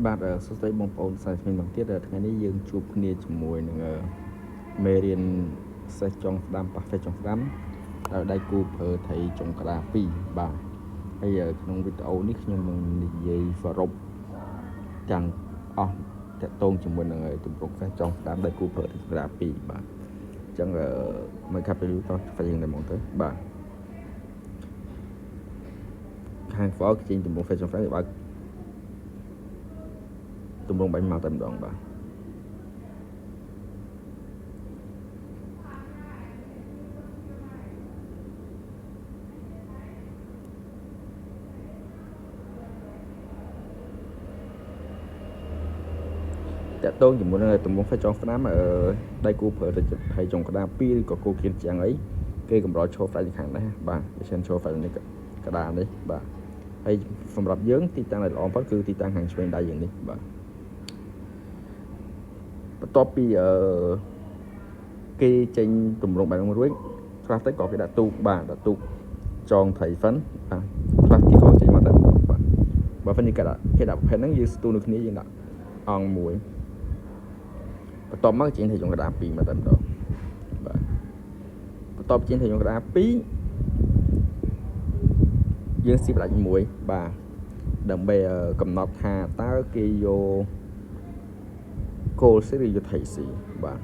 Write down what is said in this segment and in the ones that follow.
បាទសួស្តីបងប្អូនសាជាថ្មីម្ដងទៀតថ្ងៃនេះយើងជួបគ្នាជាមួយនឹងមេរៀនសេះចុងស្ដាំប៉ះសេះចុងស្ដាំដោយដៃគូប្រើថៃចុងក្តារ2បាទហើយក្នុងវីដេអូនេះខ្ញុំនឹងនិយាយសរុបទាំងអស់តកតងជាមួយនឹងទម្រង់សេះចុងស្ដាំដៃគូប្រើថៃក្តារ2បាទអញ្ចឹងមិនខាត់ពេលយូរតោះហ្វយើងតែហ្មងទៅបាទខាងហ្វគេចេញទម្រង់សេះចុងស្ដាំគេបើកទម្រង់បាញ់មកតែម្ដងបាទតកតងជាមួយនឹងទម្រង់ហ្វេចុងស្ដាំដៃគូប្រើទៅថៃចុងក្តារ2ឬក៏គោគៀនជាងអីគេកម្រឈរហ្វ្រាច់ខាងនេះបាទបើសិនឈរហ្វ្រាច់នេះក្តារនេះបាទហើយសម្រាប់យើងទីតាំងដែលល្អបំផុតគឺទីតាំងខាងឆ្វេងដៃយើងនេះបាទបន្ទាប់ពីគេចេញទម្រង់បែបនោះរួចខ្លះទៅក៏គេដាក់ទូកបាទដាក់ទូកចងត្រីហ្វិនបាទខ្លះទីក៏ចេញមកតែម្ដងបាទបើហ្វិនគេដាក់ប្រភេទហ្នឹងយើងស្ទូនៅគ្នាយើងដាក់អង្គមួយបន្ទាប់មកចេញត្រីចុងក្តារ2មកតែម្ដងបាទបន្ទាប់ចេញត្រីចុងក្តារ2យើងស៊ីផ្ដាច់មួយបាទដើម្បីកំណត់ថាតើគេយកគោលស៊ីឬយកថៃស៊ីបាទអ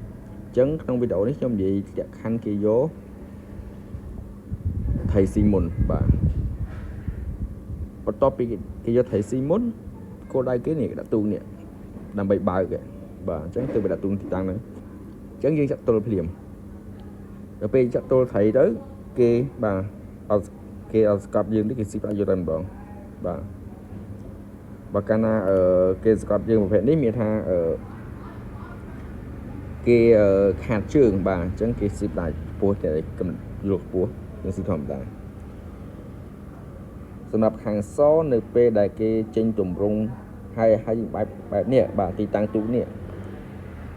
ញ្ចឹងក្នុងវីដេអូនេះខ្ញុំនិយាយលក្ខខណ្ឌគេយកថៃស៊ីមុនបាទបន្ទាប់ពីគេយកថៃស៊ីមុនគោលដៅគេនេះដាក់ទូនេះដើម្បីបើកបាទអញ្ចឹងទៅដាក់ទូទីតាំងហ្នឹងអញ្ចឹងយើងចាក់ទល់ភ្លាមដល់ពេលចាក់ទល់ថៃទៅគេបាទអត់គេអត់ស្កត់យើងនេះគេស៊ីផ្ដាច់យកតែម្ដងបាទបើកាលណាគេស្កត់យើងប្រភេទនេះមានថាគេខាតជើងបាទអញ្ចឹងគេស៊ីផ្ដាច់ពោះតែកំលក់ពោះយើងស៊ីធម្មតាសម្រាប់ខាងសនៅពេលដែលគេចេញទម្រង់ហើយហើយបែបនេះបាទទីតាំងទូកនេះ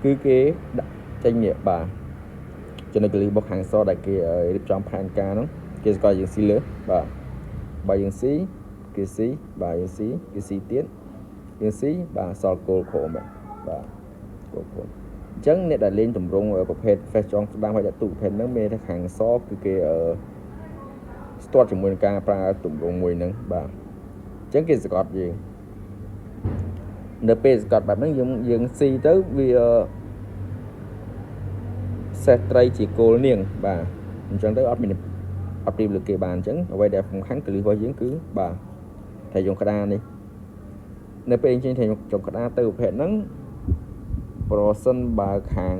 គឺគេដាក់ចេញនេះបាទចំណុចកលឹះរបស់ខាងសដែលគេរៀបចំផែនការហ្នឹងគេស្គាល់យើងស៊ីលើបាទបើយើងស៊ីគេស៊ីបាទយើងស៊ីគេស៊ីទៀតយើងស៊ីបាទសល់គោលខោមបាទគោលខោមអញ្ចឹងអ្នកដែលលេងទម្រង់ប្រភេទ face ចងស្ដាំហើយដាក់ទូប្រភេទហ្នឹងមានថាខាងសគឺគេស្ទាត់ជាមួយនឹងការប្រើទម្រង់មួយហ្នឹងបាទអញ្ចឹងគេសកត់យើងនៅពេលសកត់បែបហ្នឹងយើងស៊ីទៅវាសេះត្រីជាគោលនាងបាទអញ្ចឹងទៅអត់មានអត់ព្រៀបលើគេបានអញ្ចឹងអ្វីដែលសំខាន់កលឹះរបស់យើងគឺបាទថៃចុងក្តារនេះនៅពេលចេញថៃចុងក្តារទៅប្រភេទហ្នឹងប្រសិនបើខាង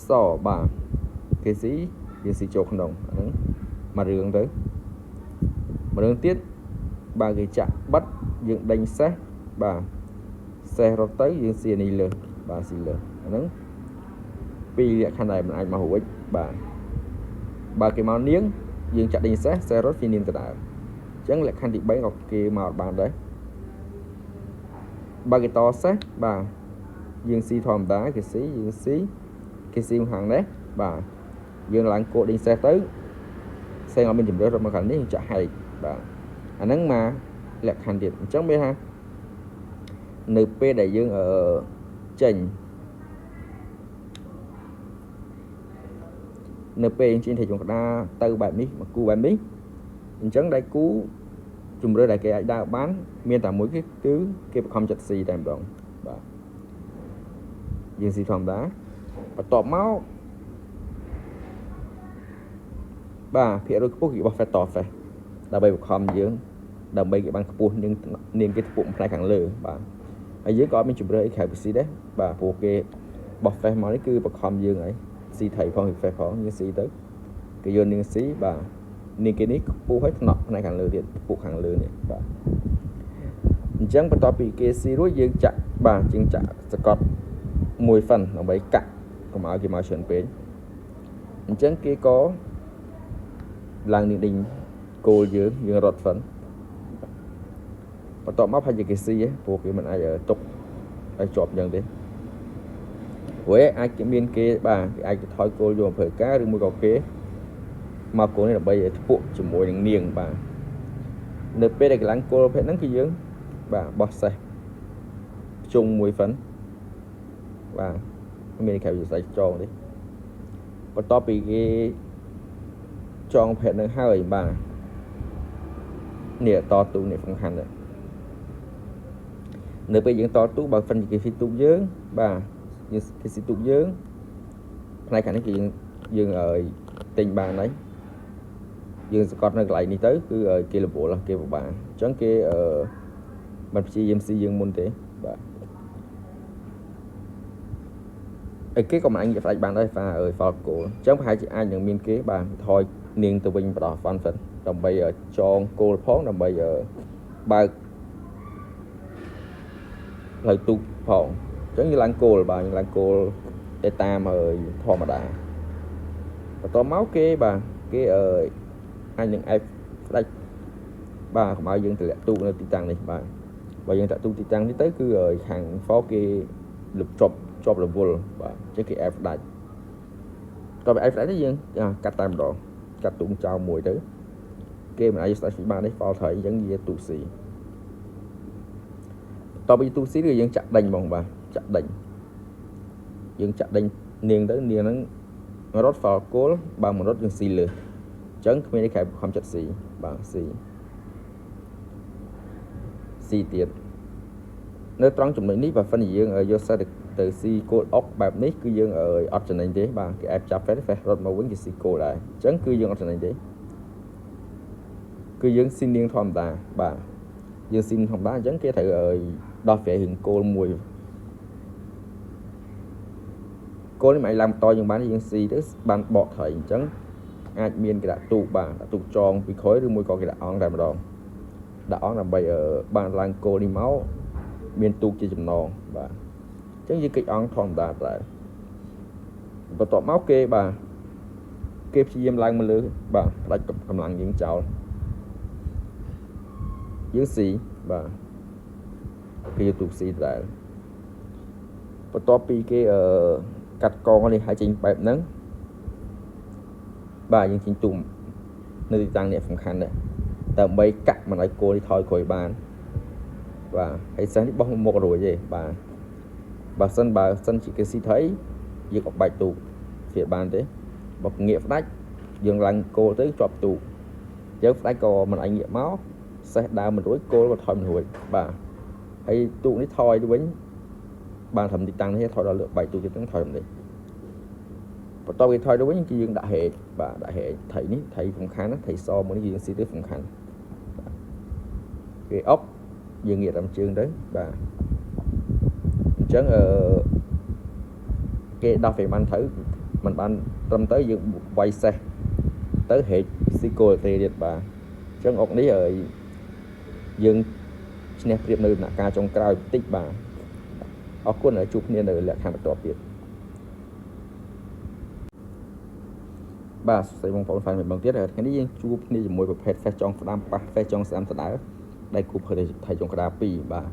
សបាទគេស៊ីយើងស៊ីចូលក្នុងអាហ្នឹងមួយរឿងទៅមួយរឿងទៀតបើគេចាក់បិទយើងដេញសេះបាទសេះរត់ទៅយើងស៊ីនេះលើបាទស៊ីលើអាហ្នឹងពីរលក្ខខណ្ឌដែលមិនអាចមករួចបាទបើគេមកនាងយើងចាក់ដេញសេះសេះរត់ពីនាងទៅដើមអញ្ចឹងលក្ខខណ្ឌទី3ក៏គេមកអត់បានដែរបើគេតសេះបាទយើងស៊ីធម្មតាគេស៊ីយើងស៊ីគេស៊ីខាងនេះបាទយើងឡើងគោដេញសេះទៅសេះអត់មានជំរឿរត់មកខាងនេះចាក់ហែកបាទអាហ្នឹងមកលក្ខខណ្ឌទៀតអញ្ចឹងមានថានៅពេលដែលយើងចេញនៅពេលយើងចេញថៃចុងក្តារទៅបែបនេះមកគូបែបនេះអញ្ចឹងដៃគូជំរឿដែលគេអាចដើរបានមានតែមួយគឺគេបង្ខំចិត្តស៊ីតែម្ដងបាទយើងស៊ីធម្មតាបន្ទាប់មកបាទភាគរយខ្ពស់គេបោះ fat to face ដើម្បីបង្ខំយើងដើម្បីគេបានខ្ពស់នាងគេធ្ពក់ផ្នែកខាងលើបាទហើយយើងក៏អត់មានជំរឿអីក្រៅពីស៊ីដែរបាទព្រោះគេបោះ face មកនេះគឺបង្ខំយើងហើយស៊ីថៃផងគេ face ផងយើងស៊ីទៅគេយកនាងស៊ីបាទនាងគេនេះខ្ពស់ហើយថ្នាក់ផ្នែកខាងលើទៀតខ្ពស់ខាងលើនេះបាទអញ្ចឹងបន្ទាប់ពីគេស៊ីរួចយើងចាក់បាទជាងចាក់សកត់មួយហ្វិនដើម្បីកាក់កុំឲ្យគេមកច្រើនពេកអញ្ចឹងគេក៏ឡើងនាងដេញគោលយើងយើងរត់ហ្វិនបន្ទាប់មកផាច់គេស៊ីព្រោះគេមិនអាចទុកឲ្យជាប់អញ្ចឹងទេព្រោះអាចគេមានគេបាទគេអាចថយគោលយកមកប្រើការឬមួយក៏គេមកគោលនេះដើម្បីឲ្យធ្ពក់ជាមួយនឹងនាងបាទនៅពេលដែលកម្លាំងគោលប្រភេទហ្នឹងគឺយើងបាទបោះសេះ ជុងមួយសិនបាទមានក្រៅពីស្ដេចចងទេបន្ទាប់ពីគេចងភេទនឹងហើយបាទនេះតទូនេះសំខាន់ដែរនៅពេលយើងតទូបើហ្វិនគេស៊ីទូកយើងបាទយើងគេស៊ីទូកយើងផ្នែកខាងនេះគឺយើងឲ្យទិញបានហើយយើងសកត់នៅកន្លែងនេះទៅគឺគេរវល់គេពិបាកអញ្ចឹងគេអឺមិនព្យាយាមស៊ីយើងមុនទេបាទអីគេក៏មិនអាចងាកផ្ដាច់បានដែរហ្វាអើយ Falco អញ្ចឹងប្រហែលជាអាចនឹងមានគេបាទថយនាងទៅវិញបដោះហ្វាន់សិនដើម្បីចងគោលផងដើម្បីបើកផ្លូវទូកផងអញ្ចឹងយើងឡើងគោលបាទយើងឡើងគោលទៅតាមហើយធម្មតាបន្ទាប់មកគេបាទគេអឺអាចនឹងអែបផ្ដាច់បាទកុំឲ្យយើងតម្លាក់ទូកនៅទីតាំងនេះបាទបើយើងតាក់ទូកទីតាំងនេះទៅគឺខាងហ្វគេលុបជាប់រវល់បាទអញ្ចឹងគេអែបផ្ដាច់តើអែបផ្ដាច់ទៅយើងកាត់តែម្ដងកាត់ទូកចោលមួយទៅគេមិនអាចស្ដាច់បាននេះហ្វលត្រីអញ្ចឹងវាទូស៊ីតទៅពីទូស៊ីគឺយើងចាក់ដេញហ្មងបាទចាក់ដេញយើងចាក់ដេញនាងទៅនាងហ្នឹងរត់ហ្វលគោលបើមិនរត់យើងស៊ីលើអញ្ចឹងគ្មាននេះក្រៅខំចិត្តស៊ីបាទស៊ីស៊ីទៀតនៅត្រង់ចំណុចនេះបើសិនជាយើងយកសិតទៅស៊ីគោលអុកបែបនេះគឺយើងអត់ចំណេញទេបាទគេអែបចាប់ហ្វេសរត់មកវិញគេស៊ីគោលដែរអញ្ចឹងគឺយើងអត់ចំណេញទេគឺយើងស៊ីនាងធម្មតាបាទយើងស៊ីធម្មតាអញ្ចឹងគេត្រូវឲ្យដោះស្រាយរឿងគោលមួយគោលនេះមិនអាចឡើងបន្តយើងបានយើងស៊ីទៅបានបកត្រីអញ្ចឹងអាចមានគេដាក់ទូកបាទដាក់ទូកចងពីក្រោយឬមួយក៏គេដាក់អង្គតែម្ដងដាក់អង្គដើម្បីបានឡើងគោលនេះមកមានទូកជាចំណងបាទអញ្ចឹងយើងកិច្ចអង្គធម្មតាដែរបន្ទាប់មកគេបាទគេព្យាយាមឡើងមកលើបាទផ្ដាច់កម្លាំងយើងចោលយើងស៊ីបាទគេយកទូកស៊ីដែរបន្ទាប់ពីគេកាត់កងនេះហើយចេញបែបហ្នឹងបាទយើងចេញទូកនៅទីតាំងនេះសំខាន់ដែរដើម្បីកាក់មិនឲ្យគោលនេះថយក្រោយបានបាទហើយសិស្សនេះបោះមុខរួចទេបាទបើសិនជាគេស៊ីត្រីយើងក៏បាច់ទូកវាបានទេបើងាកផ្ដាច់យើងឡើងគោលទៅជាប់ទូកយើងផ្ដាច់ក៏មិនអាចងាកមកសេះដើមមិនរួចគោលក៏ថយមិនរួចបាទហើយទូកនេះថយទៅវិញបានត្រឹមទីតាំងនេះថយដល់លើបែកទូកទៀតហ្នឹងថយត្រឹមនេះបន្ទាប់គេថយទៅវិញគឺយើងដាក់ហេកបាទដាក់ហេកថៃនេះថៃសំខាន់ណាថៃសមួយនេះយើងស៊ីទៅសំខាន់គេអុកយើងងាកតាមជើងទៅបាទអញ្ចឹងគេដោះហ្វេបានត្រូវមិនបានត្រឹមទៅយើងវាយសេះទៅហេកស៊ីគោលទេទៀតបាទអញ្ចឹងអុកនេះយើងឈ្នះព្រៀបនៅដំណាក់កាលចុងក្រោយបន្តិចបាទអរគុណជួបគ្នានៅលក្ខខណ្ឌបន្ទាប់ទៀតបាទសួស្តីបងប្អូនហ្វានម្ដងទៀតថ្ងៃនេះយើងជួបគ្នាជាមួយប្រភេទហ្វេសចុងស្ដាំប៉ះហ្វេសចុងស្ដាំដដែលដែលគូភើថៃចុងក្តារ2បាទ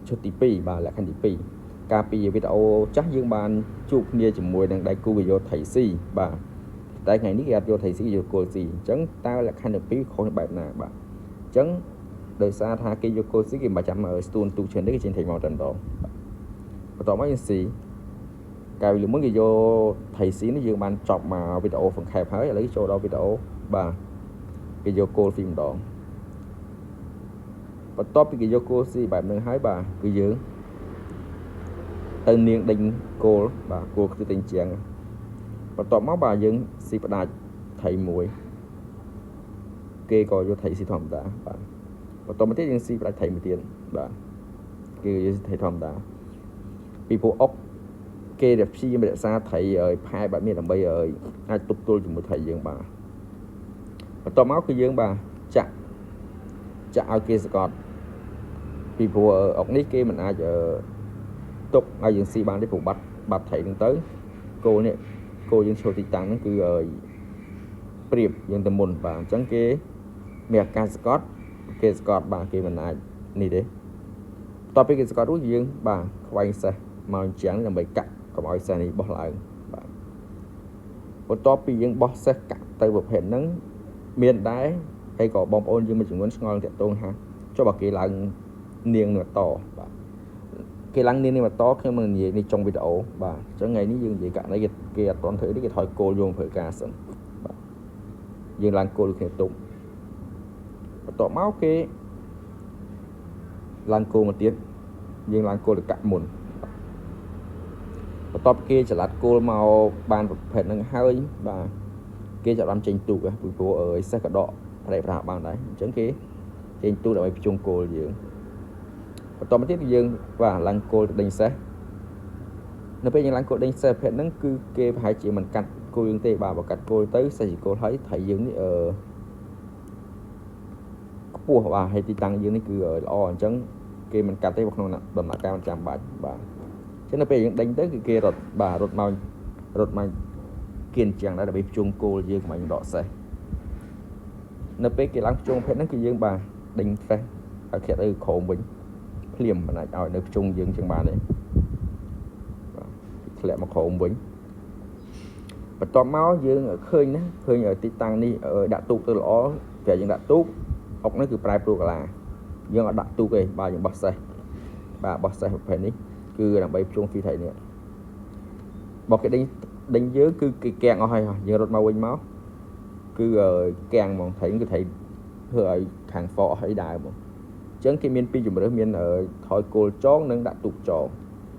ឈុតទី2បាទលក្ខខណ្ឌទី2កាលពីវីដេអូចាស់យើងបានជួបគ្នាជាមួយនឹងដៃគូគេយកថៃស៊ីបាទតែថ្ងៃនេះគេអត់យកថៃស៊ីយកគោលស៊ីអញ្ចឹងតើលក្ខខណ្ឌទី2ខុសបែបណាបាទអញ្ចឹងដោយសារថាគេយកគោលស៊ីគេមិនចាំស្ទួនទូកច្រើនទេគេចេញថៃមកតែម្ដងបន្ទាប់មកយើងស៊ីកាលពីមុនគេយកថៃស៊ីនេះយើងបានចប់មកវីដេអូសង្ខេបហើយឥឡូវចូលដល់វីដេអូបាទគេយកគោលស៊ីម្ដងបន្ទាប់ពីគេយកគោលស៊ីបែបហ្នឹងហើយបាទគឺយើងទៅនាងដេញគោលបាទគោលគឺទិញជាងបន្ទាប់មកបាទយើងស៊ីផ្ដាច់ថៃមួយគេក៏យកថៃស៊ីធម្មតាបាទបន្ទាប់មកទៀតយើងស៊ីផ្ដាច់ថៃមួយទៀតបាទគេយកថៃធម្មតាពីព្រោះអុកគេព្យាយាមរក្សាថៃឲ្យផែបែបនេះដើម្បីឲ្យអាចទប់ទល់ជាមួយថៃយើងបាទបន្ទាប់មកគឺយើងបាទចាក់ឲ្យគេសកត់ពីព្រោះអុកនេះគេមិនអាចទុកឲ្យយើងស៊ីបានទេព្រោះបាត់ថៃហ្នឹងទៅគោលនេះគោលយើងចូលទីតាំងហ្នឹងគឺឲ្យព្រៀបយើងទៅមុនបាទអញ្ចឹងគេមានឱកាសសកត់គេសកត់បាទគេមិនអាចនេះទេបន្ទាប់ពីគេសកត់រួចយើងបាទខ្វែងសេះមកជាងដើម្បីកាក់កុំឲ្យសេះនេះបោះឡើងបាទបន្ទាប់ពីយើងបោះសេះកាក់ទៅប្រភេទហ្នឹងមានដែរហើយក៏បងប្អូនយើងមួយចំនួនឆ្ងល់តាក់ទងថាចុះបើគេឡើងនាងនៅតបាទ គេឡើងនាងនេះបន្តខ្ញុំនឹងនិយាយនេះចុងវីដេអូបាទអញ្ចឹងថ្ងៃនេះយើងនិយាយករណីគេគេអត់ទាន់ធ្វើនេះគេថយគោលយកមកធ្វើការសិនបាទយើងឡើងគោលគ្នាទុកបន្ទាប់មកគេឡើងគោលមកទៀតយើងឡើងគោលទៅកាក់មុនបន្ទាប់គេចល័តគោលមកបានប្រភេទហ្នឹងហើយបាទគេចាប់បានចេញទូកពីព្រោះអើយសេះក៏ដកប្រេប្រាបានដែរអញ្ចឹងគេចេញទូកដើម្បីភ្ជង់គោលយើងបន្តមកទៀតយើងបាទឡើងគោលទៅដេញសេះនៅពេលយើងឡើងគោលដេញសេះប្រភេទហ្នឹងគឺគេប្រហែលជាមិនកាត់គោលយើងទេបាទបើកាត់គោលទៅសេះជាគោលហើយថៃយើងនេះអឺខ្ពស់បាទហើយទីតាំងយើងនេះគឺល្អអញ្ចឹងគេមិនកាត់ទេក្នុងដំណាក់កាលមិនចាំបាច់បាទអញ្ចឹងនៅពេលយើងដេញទៅគឺគេរត់បាទរត់មករត់មកគៀនជាងដែរដើម្បីភ្ជង់គោលយើងកុំឲ្យដកសេះនៅពេលគេឡើងភ្ជង់ភេទហ្នឹងគឺយើងបាទដេញសេះឲ្យធាក់ទៅក្រោមវិញភ្លាមមិនអាចឲ្យនៅភ្ជង់យើងជាងបានទេបាទធ្លាក់មកក្រោមវិញបន្ទាប់មកយើងឃើញណាឃើញទីតាំងនេះដាក់ទូកទៅល្អតែយើងដាក់ទូកអុកនេះគឺប្រែប្រួលកាឡាយើងអត់ដាក់ទូកទេបាទយើងបោះសេះបាទបោះសេះប្រភេទនេះគឺដើម្បីភ្ជង់ទីថៃនេះបើគេដេញដេញយើងគឺគេកាំងអស់ហើយយើងរត់មកវិញមកគឺកាំងហ្មងថៃគឺថៃធ្វើឲ្យខាងហ្វអស់អីដែរហ្មងអញ្ចឹងគេមានពីរជំរើសមានថយគោលចងនិងដាក់ទូកចង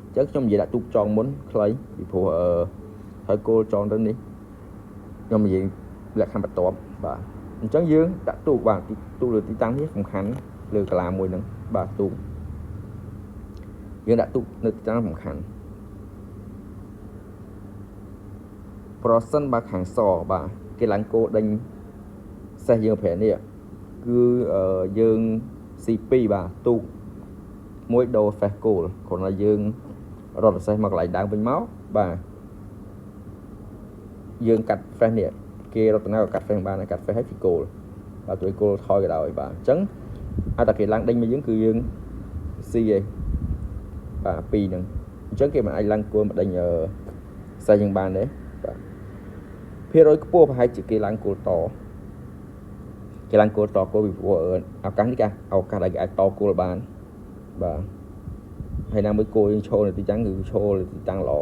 អញ្ចឹងខ្ញុំនិយាយដាក់ទូកចងមុនខ្លីពីព្រោះថយគោលចងទៅនេះខ្ញុំនិយាយលក្ខខណ្ឌបន្ទាប់បាទអញ្ចឹងយើងដាក់ទូកបាទទូកលើទីតាំងនេះសំខាន់លើកាឡាមួយហ្នឹងបាទទូកយើងដាក់ទូកនៅទីតាំងសំខាន់ប្រសិនបើខាងសបាទគេឡើងគោដេញសេះយើងប្រានេះគឺយើង C2 បាទទូកមួយដូរសេះគោលគ្រាន់តែយើងរត់សេះមកកន្លែងដើមវិញមកបាទយើងកាត់ហ្វេសនេះគេរត់ទៅណាក៏កាត់ហ្វេសបានកាត់ហ្វេសឲ្យពីគោលបាទជួយគោលថយក៏ដោយបាទអញ្ចឹងអត់តែគេឡើងដេញមកយើងគឺយើងស៊ីឯងបាទពីរហ្នឹងអញ្ចឹងគេមិនអាចឡើងគោលមកដេញសេះយើងបានទេបាទភាគរយខ្ពស់ប្រហែលជាគេឡើងគោលតគេឡើងគោលតគោលពីព្រោះឱកាសនេះគេឱកាសដែលគេអាចតគោលបានបាទហើយណាមួយគោលយើងឈរនៅទីតាំងគឺឈរនៅទីតាំងល្អ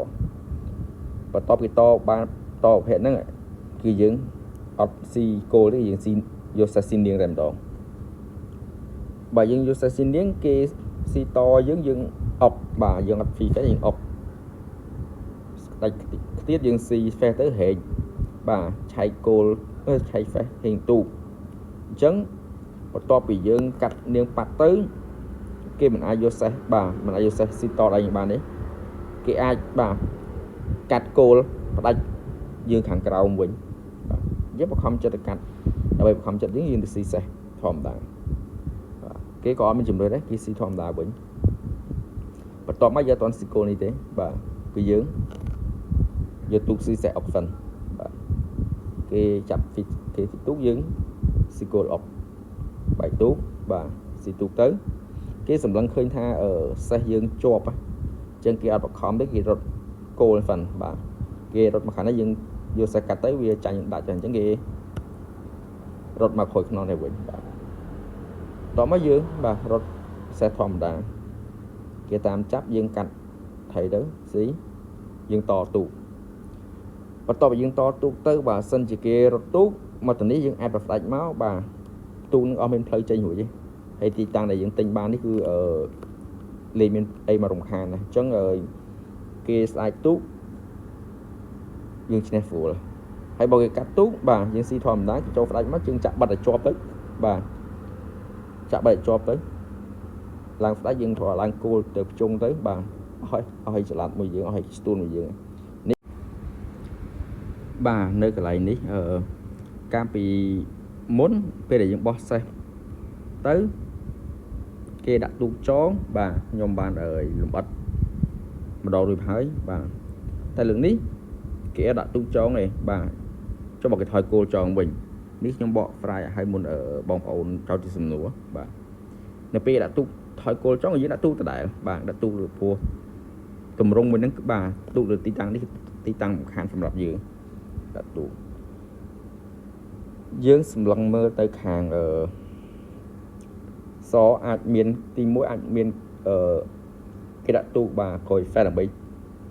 បន្ទាប់គេតបានតប្រភេទហ្នឹងគឺយើងអត់ស៊ីគោលទេយើងស៊ីយកសេះស៊ីនាងតែម្ដងបើយើងយកសេះស៊ីនាងគេស៊ីតយើងយើងអុកបាទយើងអត់ស៊ីទេយើងអុកស្ដាច់ខ្ទៀតយើងស៊ីហ្វេសទៅហែកបាទឆែកគោលឆែកហ្វេសហេងទូកអញ្ចឹងបន្ទាប់ពីយើងកាត់នាងប៉ាត់ទៅគេមិនអាចយកសេះបាទមិនអាចយកសេះស៊ីតដៃបានទេគេអាចបាទកាត់គោលផ្ដាច់យើងខាងក្រោមវិញបាទយើងបខំចិត្តទៅកាត់ដើម្បីបខំចិត្តយើងយើងទៅស៊ីសេះធម្មតាបាទគេក៏អត់មានជំរឿនដែរគេស៊ីធម្មតាវិញបន្ទាប់មកយកអត់ស៊ីគោលនេះទេបាទគឺយើងយកទូកស៊ីសេះអុកសិនបាទគេចាប់គេស៊ីទូកយើងស៊ីគោលអុកបែកទូកបាទស៊ីទូកទៅគេសម្លឹងឃើញថាសេះយើងជាប់អញ្ចឹងគេអត់បខំទេគេរត់គោលសិនបាទគេរត់មកខាងនេះយើងយកសេះកាត់ទៅវាចាញ់ដាច់អញ្ចឹងគេរត់មកក្រោយខ្នងនេះវិញបាទតោះមកយើងបាទរត់សេះធម្មតាគេតាមចាប់យើងកាត់ថៃទៅស៊ីយើងតទូកបន្ទាប់ពីយើងតទូកទៅបើសិនជាគេរត់ទូកមកទៅនេះយើងអាចប្រផ្ដាច់មកបាទទូកនឹងអស់មានផ្លូវចេញរួចទេហើយទីតាំងដែលយើងទិញបាននេះគឺអឺលេងមានអីមករំខានណាអញ្ចឹងគេស្ដាយទូកយើងឈ្នះស្រួលហើយបើគេកាត់ទូកបាទយើងស៊ីធម្មតាគេចូលផ្ដាច់មកយើងចាក់បាត់ឲ្យជាប់ទៅបាទចាក់បាត់ឲ្យជាប់ទៅឡើងផ្ដាច់យើងត្រូវឡើងគោលទៅភ្ជង់ទៅបាទអស់ឲ្យចល័តមួយយើងអស់ឲ្យស្ទួនមួយយើងនេះបាទនៅកន្លែងនេះអឺកាលពីមុនពេលដែលយើងបោះសេះទៅគេដាក់ទូកចងបាទខ្ញុំបានអើយលំអិតម្ដងរួចហើយបាទតែលើកនេះគេអត់ដាក់ទូកចងទេបាទចុះបើគេថយគោលចងវិញនេះខ្ញុំបកស្រាយឲ្យមុនបងប្អូនចោទជាសំណួរបាទនៅពេលដាក់ទូកថយគោលចងយើងដាក់ទូកដដែលបាទដាក់ទូកលើពោះតម្រងមួយហ្នឹងបាទទូកលើទីតាំងនេះទីតាំងសំខាន់សម្រាប់យើងដាក់ទូកយើងសម្លឹងមើលទៅខាងអឺសអាចមានទី1អាចមានអឺ គេដាក់ទូកបាទក្រោយសេះដើម្បី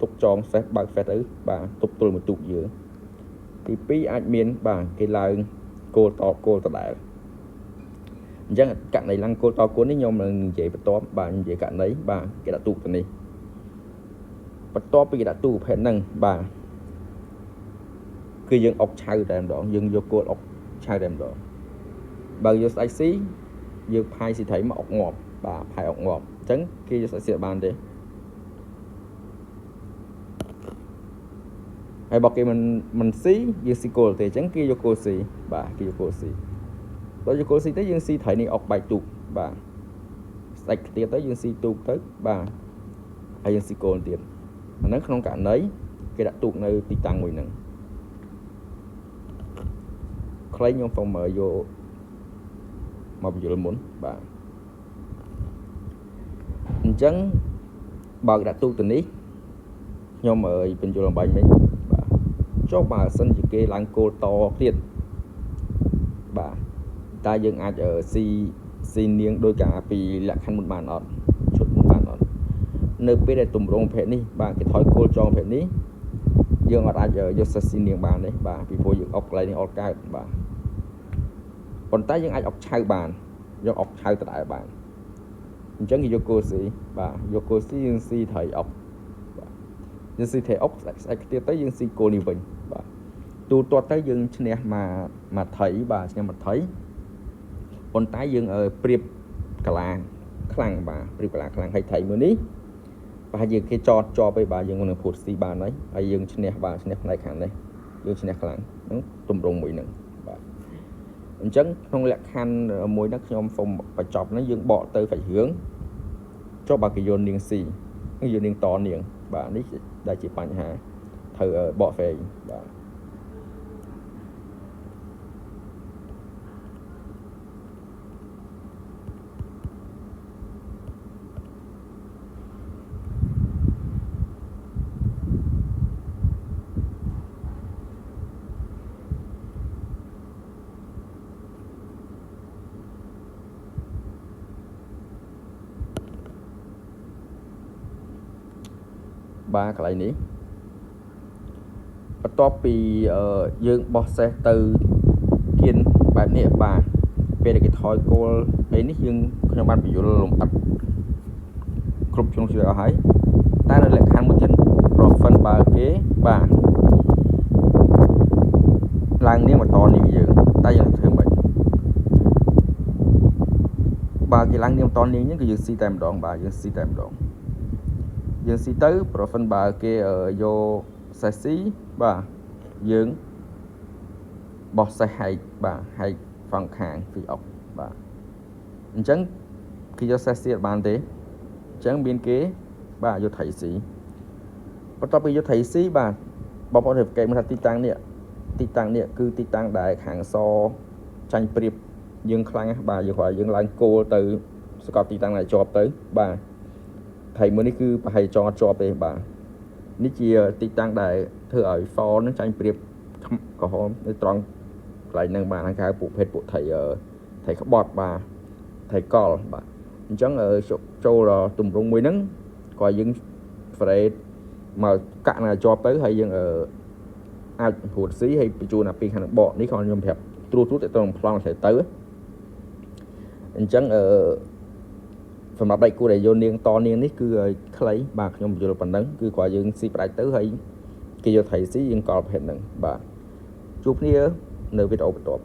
ទុកចងសេះបើកសេះទៅបាទទប់ទល់មួយទូកយើងទី2អាចមានបាទគេឡើងគោលតគោលដដែលអញ្ចឹងករណីឡើងគោលតគោលនេះខ្ញុំនឹងនិយាយបន្ទាប់បាទនិយាយករណីបាទគេដាក់ទូកទៅនេះបន្ទាប់ពីគេដាក់ទូកប្រភេទហ្នឹងបាទគឺយើងអុកឆៅតែម្ដងយើងយកគោលអុកឆៅតែម្ដងបើយកស្ដេចស៊ីយើងផាយស៊ីត្រីមកអុកងាប់បាទផាយអុកងាប់អញ្ចឹងគេយកស្ដេចស៊ីបានទេហើយបើគេមិនស៊ីយើងស៊ីគោលទេអញ្ចឹងគេយកគោលស៊ីបាទគេយកគោលស៊ីដល់យកគោលស៊ីទៅយើងស៊ីត្រីនេះអុកបែកទូកបាទស្ដេចទៀតទៅយើងស៊ីទូកទៅបាទហើយយើងស៊ីគោលទៀតអាហ្នឹងក្នុងករណីគេដាក់ទូកនៅទីតាំងមួយហ្នឹងខ្លីខ្ញុំសូមយកមកបញ្យល់មុនបាទអញ្ចឹងបើដាក់ទូកទៅនេះខ្ញុំបញ្យល់អំបញ្ញមិញបាទចុះបើសិនជាគេឡើងគោលតទៀតបាទតើយើងអាចស៊ីនាងដោយការពីលក្ខខណ្ឌមុនបានអត់ឈុតមុនបានអត់នៅពេលដែលទម្រង់ប្រភេទនេះបាទគេថយគោលចងប្រភេទនេះយើងអត់អាចយកសេះស៊ីនាងបានទេបាទពីព្រោះយើងអុកកន្លែងនេះអត់កើតបាទប៉ុន្តែយើងអាចអុកឆៅបានយកអុកឆៅដដែលបានអញ្ចឹងគេយកគោលស៊ីបាទយកគោលស៊ីយើងស៊ីត្រីអុកបាទយើងស៊ីត្រីអុកស្អែកទៀតទៅយើងស៊ីគោលនេះវិញបាទទូទាត់ទៅយើងឈ្នះមកថៃបាទឈ្នះមកថៃប៉ុន្តែយើងប្រៀបកាឡាខ្លាំងបាទប្រៀបកាឡាខ្លាំងហើយថៃមួយនេះប្រហែលជាគេចតជាប់ឯបាទយើងនឹងភូតស៊ីបានហើយហើយយើងឈ្នះបាទឈ្នះផ្នែកខាងនេះយើងឈ្នះខ្លាំងហ្នឹងទម្រង់មួយហ្នឹងបាទអញ្ចឹងក្នុងលក្ខខណ្ឌមួយហ្នឹងខ្ញុំសូមបញ្ចប់ហ្នឹងយើងបកទៅសាច់រឿងចុះបើគេយកនាងស៊ីយកនាងតនាងបាទនេះដែលជាបញ្ហាត្រូវបកផ្សេងបាទបាទកន្លែងនេះបន្ទាប់ពីយើងបោះសេះទៅគៀនបែបនេះបាទពេលដែលគេថយគោលអីនេះយើងខ្ញុំបានបញ្យល់លំអិតគ្រប់ជ្រុងជ្រោយអស់ហើយតែនៅលក្ខខណ្ឌមួយទៀតប្រសិនបើគេបាទឡើងនាងបន្តនាងយើងតែយើងធ្វើមិនបើគេឡើងនាងបន្តនាងយើងគឺយើងស៊ីតែម្ដងបាទយើងស៊ីតែម្ដងយើងស៊ីទៅប្រសិនបើគេយកសេះស៊ីបាទយើងបោះសេះហែកបាទហែកហ្វង់ខាងពីអុកបាទអញ្ចឹងគេយកសេះស៊ីអត់បានទេអញ្ចឹងមានគេបាទយកថៃស៊ីបន្ទាប់ពីយកថៃស៊ីបាទបងប្អូនគេមើលថាទីតាំងនេះទីតាំងនេះគឺទីតាំងដែលខាងសចាញ់ប្រៀបយើងខ្លាំងណាស់បាទយើងគ្រាន់យើងឡើងគោលទៅសកត់ទីតាំងដែលជាប់ទៅបាទថៃមួយនេះគឺប្រហែលចង់ជាប់ទេបាទនេះជាទីតាំងដែលធ្វើឲ្យសនឹងចាញ់ប្រៀបក្រហមនៅត្រង់កន្លែងហ្នឹងបាទគេហៅពួកភេទពួកថៃថៃក្បត់បាទថៃកលបាទអញ្ចឹងចូលដល់ទម្រង់មួយហ្នឹងក៏យើងហ្វ្រេតមកកាក់ណាជាប់ទៅហើយយើងអាចព្រួតស៊ីហើយបញ្ជូនអាពីខាងបកនេះខ្ញុំប្រាប់ត្រួសត្រួសទៅត្រង់ប្លង់ស្រីទៅអញ្ចឹងសម្រាប់ដៃគូដែលយកនាងតនាងនេះគឺខ្លីបាទខ្ញុំយល់ប៉ុណ្ណឹងគឺគ្រាន់យើងស៊ីផ្ដាច់ទៅហើយគេយកថៃស៊ីយើងកលប្រភេទហ្នឹងបាទជួបគ្នានៅវីដេអូបន្ទាប់